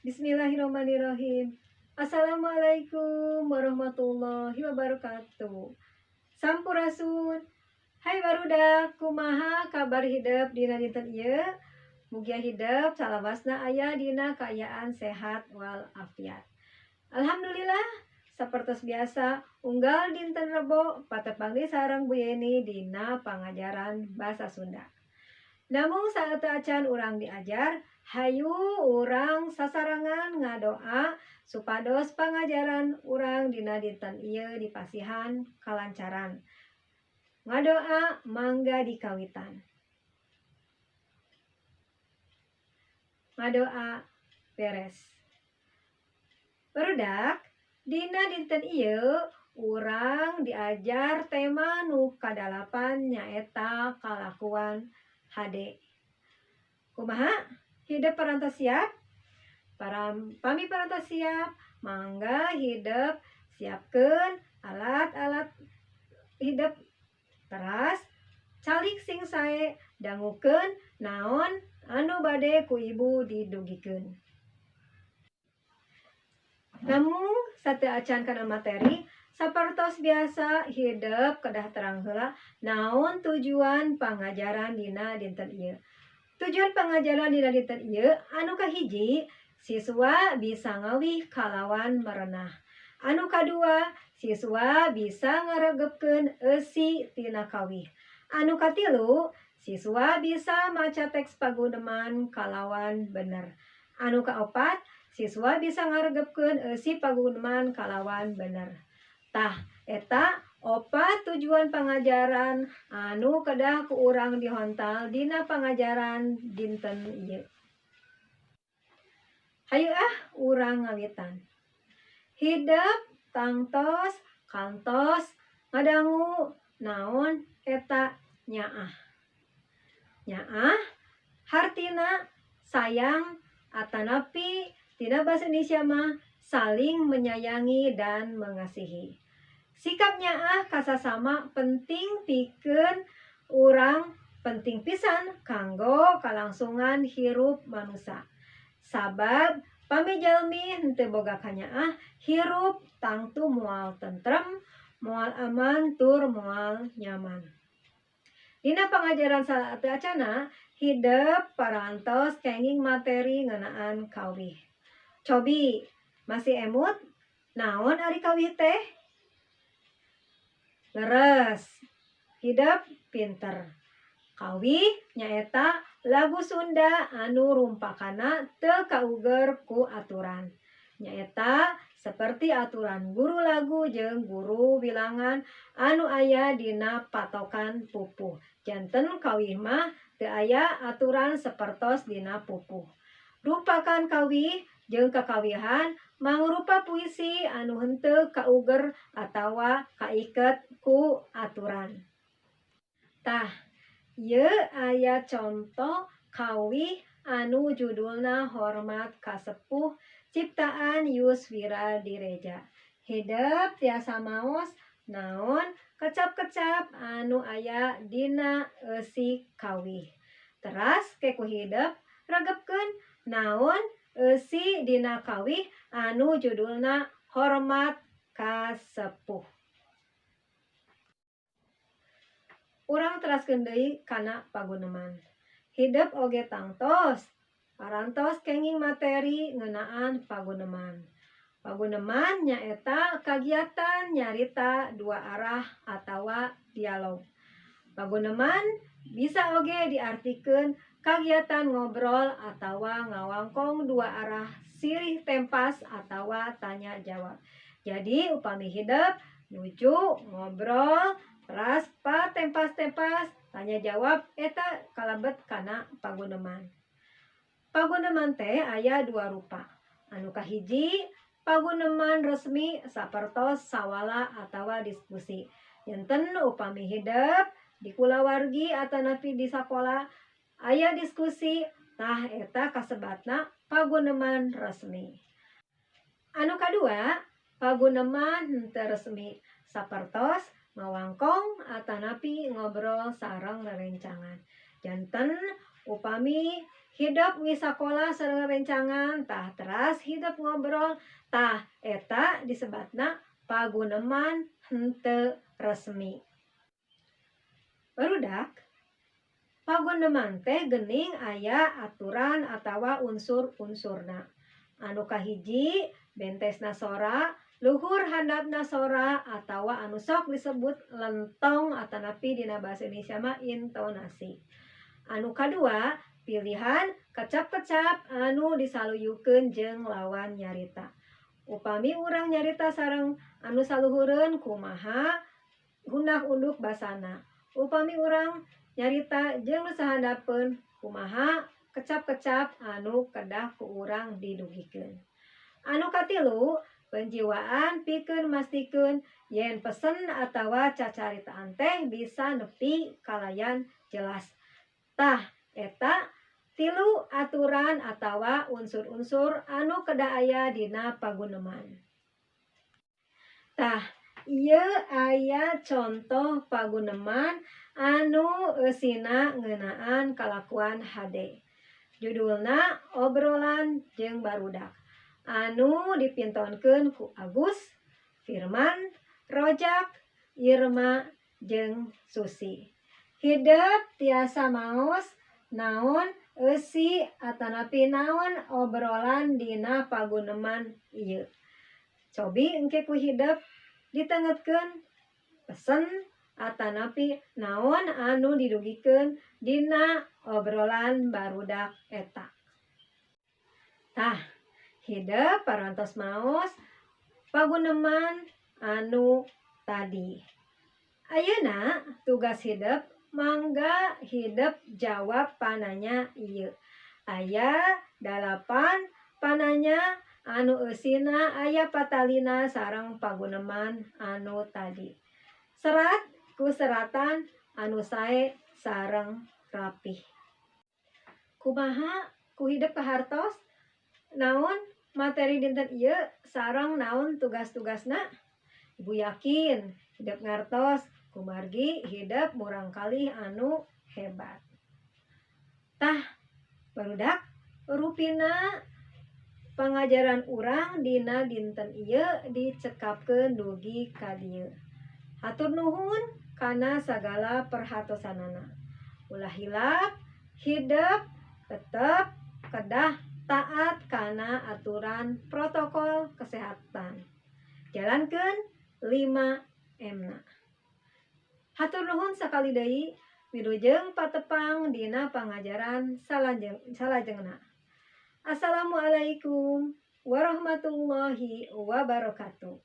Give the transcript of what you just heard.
Bismillahirrahmanirrahim. Assalamualaikum warahmatullahi wabarakatuh. Sampurasun. Hai barudak, kumaha kabar hidep dina dinten ieu? Mugia hidep salawasna aya dina kaayaan sehat wal afiat. Alhamdulillah, sapertos biasa unggal dinten Rebo patepang deui sareng Bu Yeni dina pangajaran Basa Sunda. Namung saeuteung acan urang diajar, hayu urang sasarengan ngadoa supados pangajaran urang dina dinten ieu dipasihan kalancaran. Ngadoa mangga dikawitan. Ngadoa beres. Barudak, dina dinten ieu urang diajar tema nu kadalapan nyaeta kalakuan hade. Kumaha? Hidep parantos siap? Pami parantos siap, mangga hidep siapkeun alat-alat hidep teras calik sing sae dangukeun naon anu bade ku ibu didugikeun. Namung sateuacan kana materi, sapertos biasa hidep kedah terang heula naon tujuan pangajaran dina dinten ieu. Tujuan pangajaran dina dinten ieu anu kahiji, siswa bisa ngawih kalawan merenah. Anu kadua, siswa bisa ngaregepkeun eusi tina kawih. Anu katilu, siswa bisa maca teks paguneman kalawan bener. Anu kaopat, siswa bisa ngaregepkeun eusi paguneman kalawan bener. Tah, eta opat tujuan pangajaran anu kedah ku urang dihontal dina pangajaran dinten ieu. Hayu ah urang ngawitan. Hidep tangtos kantos ngadangu naon eta nyaah. Nyaah hartina sayang atanapi tina bahasa Indonesia mah saling menyayangi dan mengasihi. Sikap nyaah kasasama penting pikeun urang, penting pisan kanggo kalangsungan hirup manusa. Sabab pami jalmi henteu boga kanyaah, hirup tangtu moal tentrem, moal aman tur moal nyaman. Dina pangajaran sateuacanna hidep parantos kenging materi ngeunaan kawih. Cobi, masih emut naon ari kawih teh? Leres, hidep pinter. Kawih nyaeta lagu Sunda anu rumpakana teu kauger ku aturan. Nyaeta seperti aturan guru lagu jeung guru bilangan anu aya dina patokan pupuh. Janten kawih mah teu aya aturan sapertos dina pupuh. Rumpakan kawih jeung kakawihan mangrupa puisi anu henteu kauger atawa kaiket ku aturan. Tah, ieu aya conto kawih anu judulna Hormat Ka Sepuh ciptaan Yuswira Direja. Hidep tiasa maos naon kecap-kecap anu aya dina eusi kawih. Teras ke ku hidep regepkeun naon eusi dina kawih anu judulna Hormat Ka Sepuh. Urang teraskeun deui kana paguneman. Hidep oge tangtos parantos kenging materi ngeunaan paguneman. Paguneman nyaeta kagiatan nyarita dua arah atawa dialog. Paguneman bisa oge diartikeun kagiatan ngobrol atawa ngawangkong dua arah sirih tempas atawa tanya jawab. Jadi upami hidep nuju ngobrol teras patempas-tempas tanya jawab eta kalebet kana paguneman. Paguneman teh aya dua rupa. Anu kahiji paguneman resmi sapertos sawala atawa diskusi. Janten upami hidep di kulawargi atanapi di sakola aya diskusi, tah eta kasebatna paguneman resmi. Anu kadua paguneman henteu resmi sapertos ngawangkong atanapi ngobrol sareng rerencangan. Janten upami Hidep sakola sareng rencangan, tah teras hidep ngobrol, tah eta disebatna paguneman henteu resmi. Barudak, paguneman teh geuning aya aturan atawa unsur-unsurna. Anu kahiji, bentesna sora, luhur handapna sora atawa anu sok disebut lentong atanapi dina bahasa Indonesia mah intonasi. Anu kadua, pilihan kecap-kecap anu disaluyukeun jeung lawan nyarita. Upami urang nyarita sareng anu saluhureun, kumaha hundak unduk basana. Upami urang nyarita jeung nu sahandapeun, kumaha kecap-kecap anu kedah ku urang didugikeun. Anu katilu, penjiwaan pikeun mastikeun yen pesen atawa cacaritaan teh bisa nepi kalayan jelas. Tah, eta tilu aturan atawa unsur-unsur anu kedah aya dina paguneman. Tah, ieu aya contoh paguneman anu eusina ngeunaan kalakuan hade. Judulna Obrolan jeung Barudak. Anu dipintonkeun ku Agus, Firman, Rojak, Irma jeung Susi. Hidep tiasa maos naon eusi atanapi naon obrolan dina paguneman ieu. Cobi engke ku hidep ditengetkeun pesen atanapi naon anu didugikeun dina obrolan barudak eta. Tah, hidep parantos maos paguneman anu tadi. Ayeuna tugas hidep, mangga hidep jawab pananya ieu. Aya 8 pananya anu eusina aya patalina sareng paguneman anu tadi. Serat ku seratan anu sae sareng rapih. Kumaha ku hidep kahartos naon materi dinten ieu sareng naon tugas-tugasna? Ibu yakin hidep ngartos kumargi hidep murangkalih anu hebat. Tah, barudak, rupina pangajaran urang dina dinten ieu dicekapkeun dugi ka dieu. Hatur nuhun kana sagala perhatosanana. Ulah hilap, hidep tetep kedah taat kana aturan protokol kesehatan. Jalankeun 5M na. Hatur nuhun sakali deui, wilujeng patepang dina pangajaran salajengna. Assalamualaikum warahmatullahi wabarakatuh.